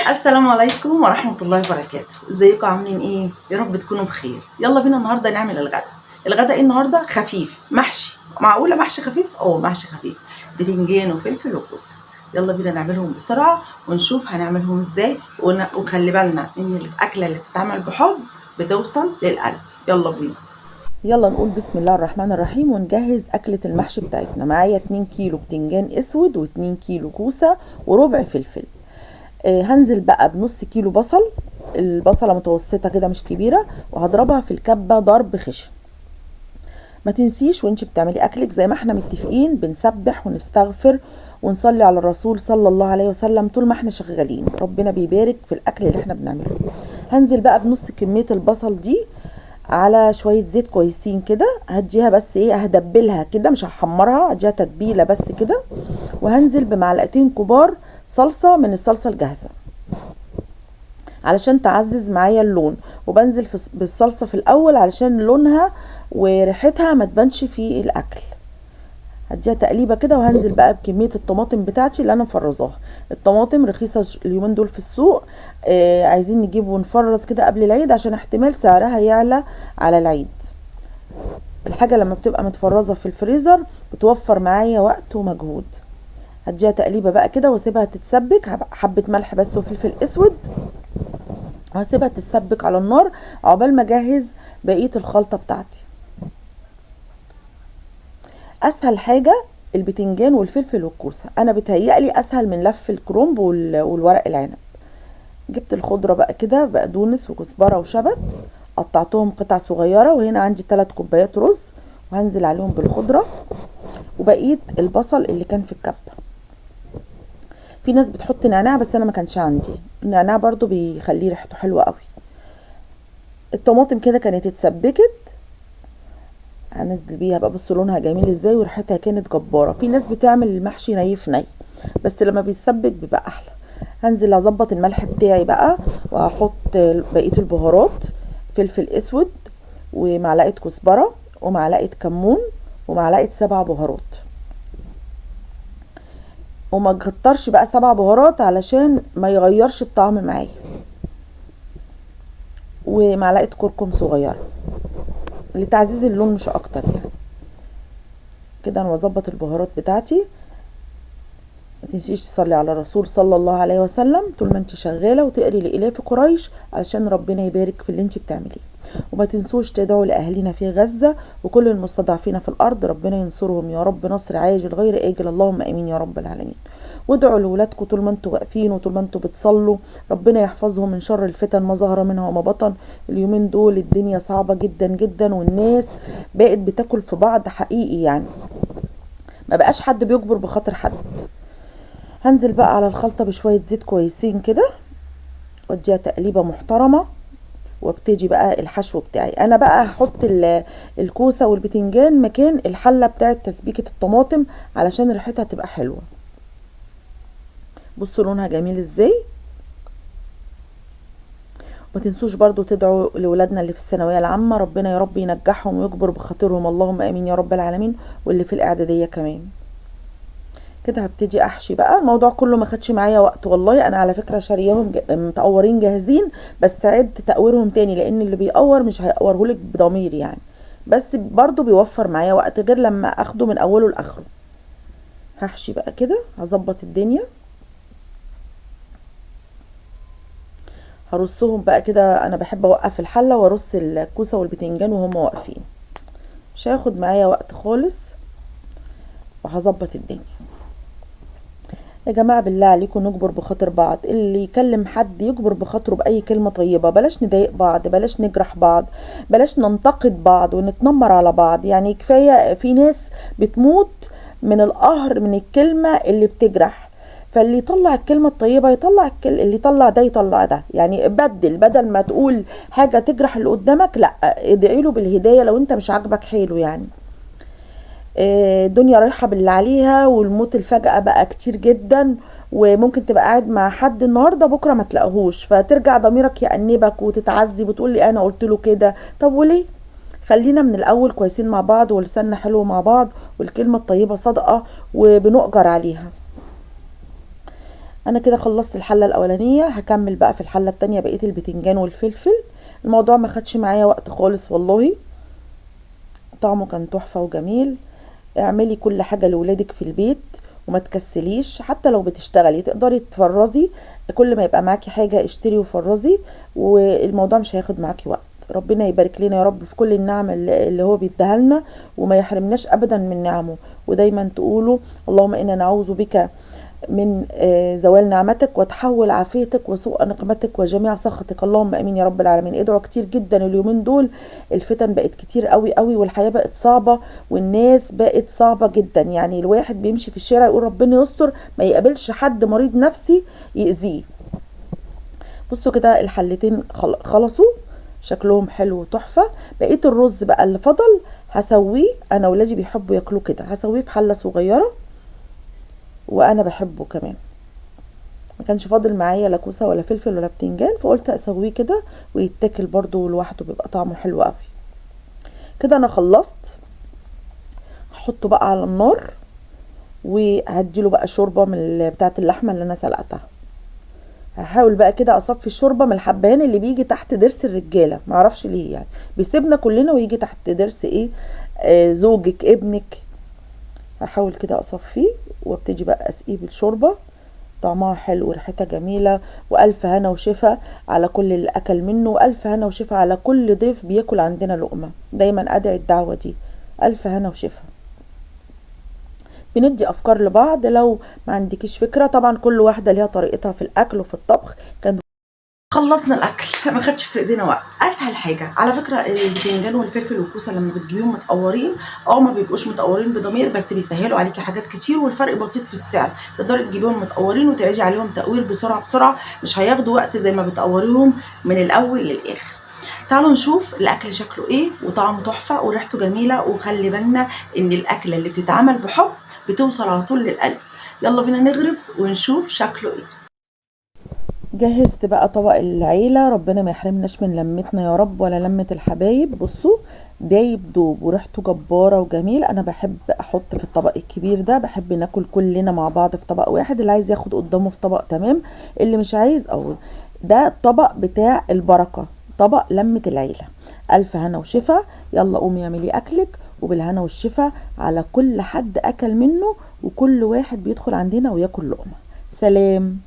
السلام عليكم ورحمة الله وبركاته. ازيكم عاملين ايه؟ يا رب تكونوا بخير. يلا بينا النهارده نعمل الغدا. الغدا ايه النهارده؟ خفيف، محشي. معقولة محشي خفيف؟ اه محشي خفيف، بتنجان وفلفل وكوسة. يلا بينا نعملهم بسرعة ونشوف هنعملهم ازاي، وخلي بالنا ان الاكلة اللي بتتعمل بحب بتوصل للقلب. يلا بينا، يلا نقول بسم الله الرحمن الرحيم ونجهز أكلة المحشي بتاعتنا. معايا 2 كيلو بتنجان اسود و2 كيلو كوسة وربع فلفل. هنزل بقى بنص كيلو بصل، البصلة متوسطة كده مش كبيرة، وهضربها في الكبة ضرب خشن. ما تنسيش وانت بتعملي اكلك زي ما احنا متفقين بنسبح ونستغفر ونصلي على الرسول صلى الله عليه وسلم طول ما احنا شغالين، ربنا بيبارك في الاكل اللي احنا بنعمله. هنزل بقى بنص كمية البصل دي على شوية زيت كويسين كده، هديها بس ايه، هدبلها كده مش هحمرها، هديها تتبيلة بس كده. وهنزل بمعلقتين كبار صلصة من الصلصة الجاهزة علشان تعزز معايا اللون، وبنزل بالصلصة في الاول علشان لونها وريحتها ما تبانش في الاكل. هديها تقليبة كده. وهنزل بقى بكمية الطماطم بتاعتي اللي انا مفرزاها. الطماطم رخيصة اليومين دول في السوق، عايزين نجيب ونفرز كده قبل العيد عشان احتمال سعرها يعلى على العيد. الحاجة لما بتبقى متفرزة في الفريزر بتوفر معايا وقت ومجهود. هديها تقليبة بقى كده واسيبها تتسبك، حبة ملح بس وفلفل اسود، وهسيبها تتسبك على النار عقبال ما اجهز بقية الخلطة بتاعتي. اسهل حاجة البتنجان والفلفل والكوسة، انا بتهيألي اسهل من لف الكرنب والورق العنب. جبت الخضرة بقى كده، بقدونس وكزبرة وشبت، قطعتهم قطع صغيرة. وهنا عندي 3 كوبايات رز، وهنزل عليهم بالخضرة وبقية البصل اللي كان في الكبة. في ناس بتحط نعناع بس انا ما كانش عندي النعناع، برضو بيخليه ريحته حلوة قوي. الطماطم كده كانت اتسبكت، هنزل بيها بقى. بصوا لونها جميل ازاي وريحتها كانت جبارة. في ناس بتعمل المحشي ني في ني، بس لما بيتسبك بيبقى احلى. هنزل اظبط الملح بتاعي بقى، وهحط بقية البهارات، فلفل اسود ومعلقة كزبرة ومعلقة كمون ومعلقة 7 بهارات. وما تكترش بقى 7 بهارات علشان ما يغيرش الطعم معايا، ومعلقة كركم صغيرة لتعزيز اللون مش اكتر يعني. كده انا بظبط البهارات بتاعتي. ما تنسيش تصلي على الرسول صلى الله عليه وسلم طول ما انت شغالة، وتقري لإلاف قريش علشان ربنا يبارك في اللي انت بتعمليه. وما تنسوش تدعوا لاهالينا في غزة وكل المستضعفين في الارض، ربنا ينصرهم يا رب نصر عاجل غير اجل، اللهم امين يا رب العالمين. وادعوا لولادكم طول ما انتوا واقفين وطول ما انتوا بتصلوا، ربنا يحفظهم من شر الفتن ما ظهر منها وما بطن. اليومين دول الدنيا صعبة جدا جدا، والناس بقت بتاكل في بعض حقيقي يعني، ما بقاش حد بيجبر بخاطر حد. هنزل بقى على الخلطة بشوية زيت كويسين كده، واديها تقليبة محترمة، وابتدي بقى الحشو بتاعي. انا بقى هحط الكوسة والبتنجان مكان الحلة بتاعت تسبيكة الطماطم علشان ريحتها تبقى حلوة. بصوا لونها جميل ازاي. وما تنسوش برضو تدعوا لولادنا اللي في الثانوية العامة، ربنا يا رب ينجحهم ويكبر بخاطرهم، اللهم امين يا رب العالمين، واللي في الاعدادية كمان. كده هبتدي احشي بقى. الموضوع كله ما خدش معايا وقت والله، انا على فكرة شارياهم متقورين جاهزين، بس عدت تقويرهم تاني لان اللي بيقور مش هيقورهولك بضمير يعني، بس برضو بيوفر معايا وقت غير لما اخده من اوله لاخره. هحشي بقى كده، هظبط الدنيا، هرصهم بقى كده. انا بحب اوقف الحلة وارص الكوسه والبتنجان وهم واقفين، مش هياخد معايا وقت خالص، وهظبط الدنيا. يا جماعة بالله عليكم نجبر بخاطر بعض، اللي يكلم حد يجبر بخاطره باي كلمة طيبة، بلاش نضايق بعض، بلاش نجرح بعض، بلاش ننتقد بعض ونتنمر على بعض. يعني كفاية في ناس بتموت من القهر من الكلمة اللي بتجرح، فاللي يطلع الكلمة الطيبة يطلع اللي يطلع ده يطلع ده يعني. بدل ما تقول حاجة تجرح اللي قدامك، لا ادعي له بالهداية لو انت مش عاجبك حاله يعني. الدنيا رايحة باللي عليها، والموت الفجأة بقى كتير جدا، وممكن تبقى قاعد مع حد النهارده بكره ما تلاقيهوش، فترجع ضميرك يأنبك وتتعذب وتقول لي انا قلت له كده. طب وليه؟ خلينا من الاول كويسين مع بعض، ولساننا حلو مع بعض، والكلمة الطيبة صدقه وبنؤجر عليها. انا كده خلصت الحلة الاولانية، هكمل بقى في الحلة التانية بقية البتنجان والفلفل. الموضوع ما خدش معايا وقت خالص والله، طعمه كان تحفة وجميل. اعملي كل حاجة لولادك في البيت وما تكسليش، حتى لو بتشتغلي تقدري تفرزي، كل ما يبقى معاكي حاجة اشتري وفرزي، والموضوع مش هياخد معاكي وقت. ربنا يبارك لنا يا رب في كل النعم اللي هو بيديها لنا، وما يحرمناش ابدا من نعمه. ودايما تقولوا اللهم انا نعوذ بك من زوال نعمتك وتحول عافيتك وسوء نقمتك وجميع سخطك، اللهم امين يا رب العالمين. ادعوا كتير جدا اليومين دول، الفتن بقت كتير قوي قوي، والحياة بقت صعبة، والناس بقت صعبة جدا. يعني الواحد بيمشي في الشارع يقول ربنا يستر ما يقابلش حد مريض نفسي يأذيه. بصوا كده الحلتين خلصوا، شكلهم حلو وتحفة. بقيت الرز بقى اللي فضل هسويه، انا ولادي بيحبوا ياكلوه كده، هسويه في حلة صغيرة وانا بحبه كمان. ما كانش فاضل معايا لا كوسة ولا فلفل ولا بتنجان، فقلت اسويه كده ويتاكل برضو لوحده، بيبقى طعمه حلو قوي. كده انا خلصت، هحطه بقى على النار وهديله بقى شوربة من بتاعه اللحمة اللي انا سلقتها. هحاول بقى كده اصفي الشوربة من الحبهان اللي بيجي تحت ضرس الرجالة، معرفش ليه يعني بيسيبنا كلنا ويجي تحت ضرس ايه، زوجك ابنك. هحاول كده اصفيه وابتدي بقى اسقيه بالشوربه، طعمها حلو وريحتها جميلة. والف هنا وشفا على كل اللي اكل منه، والف هنا وشفا على كل ضيف بياكل عندنا لقمة. دايما ادعي الدعوة دي، الف هنا وشفا. بندي افكار لبعض، لو ما عندكيش فكرة طبعا كل واحدة ليها طريقتها في الاكل وفي الطبخ. كان خلصنا الاكل ما خدش في ايدينا وقت. اسهل حاجة على فكرة البتنجان والفلفل والكوسه لما بتجيبيهم متقورين او ما بيبقوش متقورين بضمير، بس بيسهلوا عليكي حاجات كتير، والفرق بسيط في السعر. تقدري تجيبيهم متقورين وتعيدي عليهم تقوير بسرعة بسرعة، مش هياخدوا وقت زي ما بتقوريهم من الاول للاخر. تعالوا نشوف الاكل شكله ايه، وطعمه تحفة وريحته جميلة. وخلي بالنا ان الاكلة اللي بتتعمل بحب بتوصل على طول للقلب. يلا بينا نغرف ونشوف شكله ايه. جهزت بقى طبق العيلة، ربنا ما يحرمناش من لمتنا يا رب ولا لمة الحبايب. بصوا دايب دوب وريحته جبارة وجميل. انا بحب احط في الطبق الكبير ده، بحب ناكل كلنا مع بعض في طبق واحد، اللي عايز ياخد قدامه في طبق تمام، اللي مش عايز او ده الطبق بتاع البركة، طبق لمة العيلة. الف هنا وشفا. يلا قومي اعملي اكلك، وبالهنا والشفا على كل حد اكل منه، وكل واحد بيدخل عندنا وياكل لقمة. سلام.